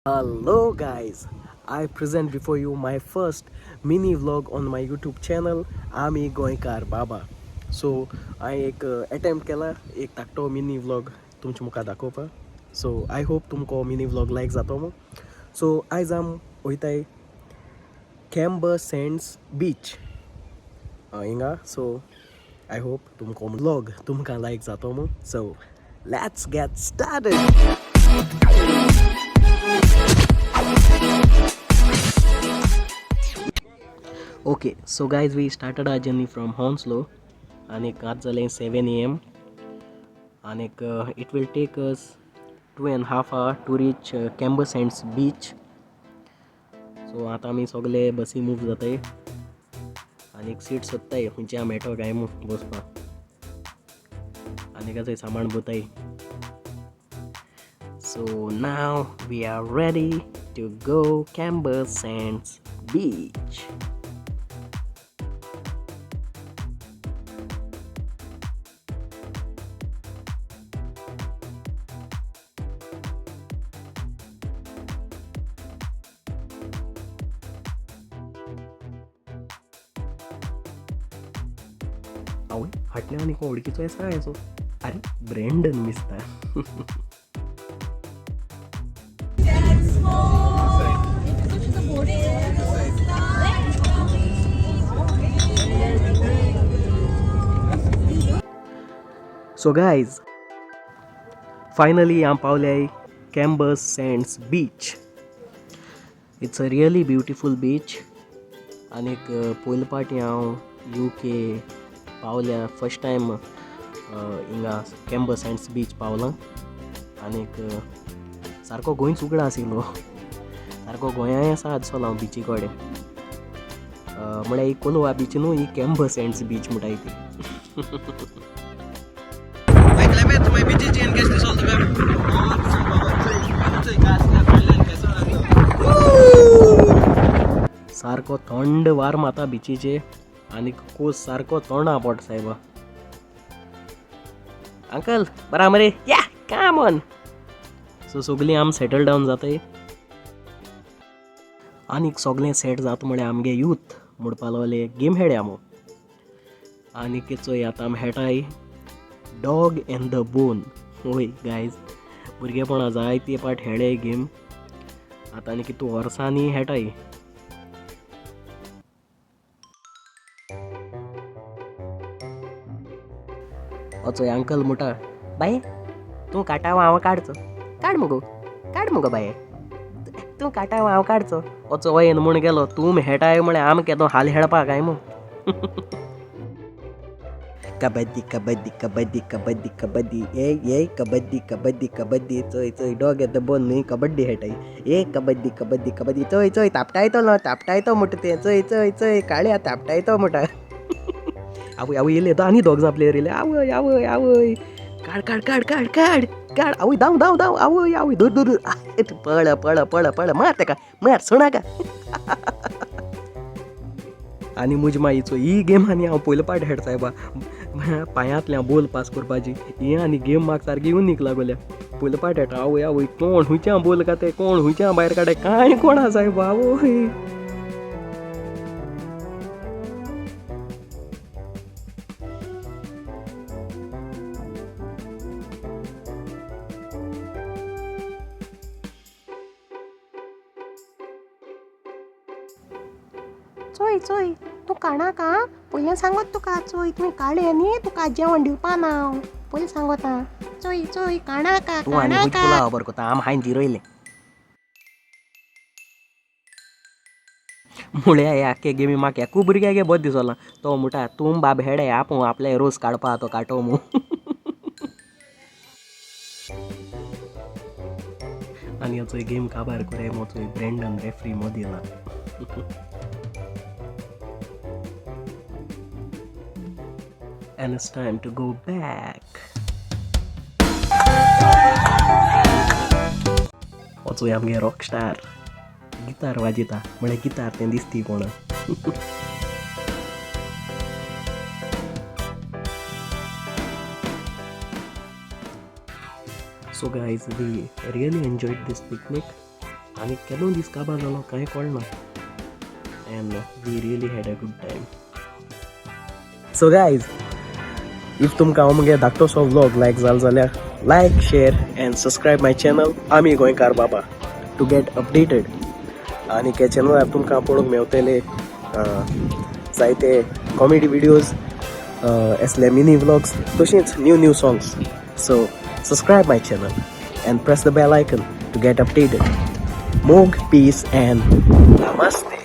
Hello guys, I present before you my first mini vlog on my YouTube channel Ami Goenkar Baba. So हांवें एक attempt केला एक धाकटो mini vlog तुमच्या मुखार दाखोवपाक. सो I hope तुमकां मिनी व्लॉग लायक जातो म्हूण. सो आयज आम वयताय कॅम्बर सँड्स बीच हिंगा. सो I hope तुमकां व्लॉग तुमकां लायक जातो म्हूण. So let's get started. Okay, so guys, we started our journey from Hounslow आनीक आतां जालें 7 a.m. आनीक it will take us 2.5 hour to reach Camber Sands beach. So आतां आमी सगले बसी मूव जाताय आनीक सीट सोदताय खंयच्या मेळटो काय म्हूण बसपाक आनीक थंय सामान भरताय. So now we are ready to go Camber Sands beach. आवय, फाटल्यान आनी कोण वळखीचो आसा हेचो? आरे, ब्रँडन दिसता. सो गायज, फायनली हांव पावल्याय Camber Sands beach. It's a really beautiful beach. आनीक पयले पाटी हांव you के पावल्या, फर्स्ट टायम हिंगा कॅम्बर सँड्स बीच पावलां. आनीक सारको गोंयच उगडा आशिल्लो, सारको गोंयाय आसा आजसो हांव बिची कडेन. म्हळ्यार ही कोलवा बीच न्हू, ही कॅम्बर सँड्स बीच म्हणटाय ती. सारको थंड वार माता बिचीचे आनी कोस सारको तोंडा पोट सायबा. अंकल, बरा मरे? या, काम ऑन. सो सगलीं आम सेटल डावन जाताय आनीक सगलें सेट जाता म्हळ्यार आमगे यूथ म्हणपा लागले गेम खेळया मू. आनीक चोय, आतां आमी खेळटाय डॉग एंड the bone. वय गायज, भुरगेपणा जायते पाट खेळ्ळे गेम, आतां आनी कितू वर्सांनी खेळटाय. चोय, अंकल म्हणटा, बाये तूं काडटा हांव काडचो? काड मुगो, काड मुगो बाये, तूं काडटा हांव काडचो? वचो वयन म्हूण गेलो. तूं खेळटाय म्हळ्यार आम केदो हाल खेळपाक काय म्हूण. कबड्डी कबड्डी कबड्डी कबड्डी कबड्डी, ए ए, कबड्डी कबड्डी कबड्डी. चोय चोय, डॉग येता बोन न्हय, कबड्डी खेळटाय. ए, कबड्डी कबड्डी कबड्डी. चोय चोय, तापटायतो ना, तापटायतो म्हणटा तें. चोय चोय चोय, काळ्या तापटायतो म्हणटा. आवय आवय, येयले तो आनी दोग जाण प्लेयर येयले. आवय आवय आवय, काड काड काड काड काड काड. आवय, धांव धांव धांव. आवय आवय, धर धर धर. पळ पळ पळ पळ, मार तेका, मार सोणाका. आनी म्हजी माईचो ही गेम आनी हांव पयले पाट खेळटा सायबा. पांयांतल्यान बोल पास करपाची ही आनी गेम म्हाका सारकी युनीक लागल्या. पयले पाट खेळटा. आवय आवय, कोण खुंयच्यान बोल काते, कोण खुंयच्यान भायर काडे, कांय कोणा सायबा. आवय. चोय चोय, तूं काडनाका, पयलें सांगत तुका. चोय, तुवें काडलें न्ही, तुका जेवण दिवपा ना हांव, पयलीं सांगता. चोय चोय, काडनाका. तूं आनी खंयची काडनाका. पुलाव खबर कोता? आम हांवें जिरयलें मुळ्या हे आख्खे गेमी म्हाका एकू भुरग्याक बरें दिसोना. तो म्हणटा, तूं बाब हेडे, आपूण आपले रोस काडपा तो काटो मू. आनी हाचो गेम काबार कोराय मोचो ब्रँडन रेफ्री मोदी येयला. And it's time to go back. वचूया. आमगे रॉक स्टार गितार वाजयता, म्हळ्यार गितार तें दिसती कोण. So guys, we really enjoyed this picnic. आनी केदो दीस काबार जालो कांय कळना, and we really had a good time. So guys, if तुमकां हांव मुगे धाकटोसो व्लॉग लायक जालो जाल्यार like, share and subscribe my channel आमी गोंयकार बाबा टू गेट अपडेटेड. आनी हे चॅनलार तुमकां पळोवंक मेवतले जायते कॉमेडी विडियोज, असले मिनी व्लॉग्स, तशेंच new new songs. So subscribe my channel and press the bell icon to get updated. मोग, पीस अँड नमस्ते.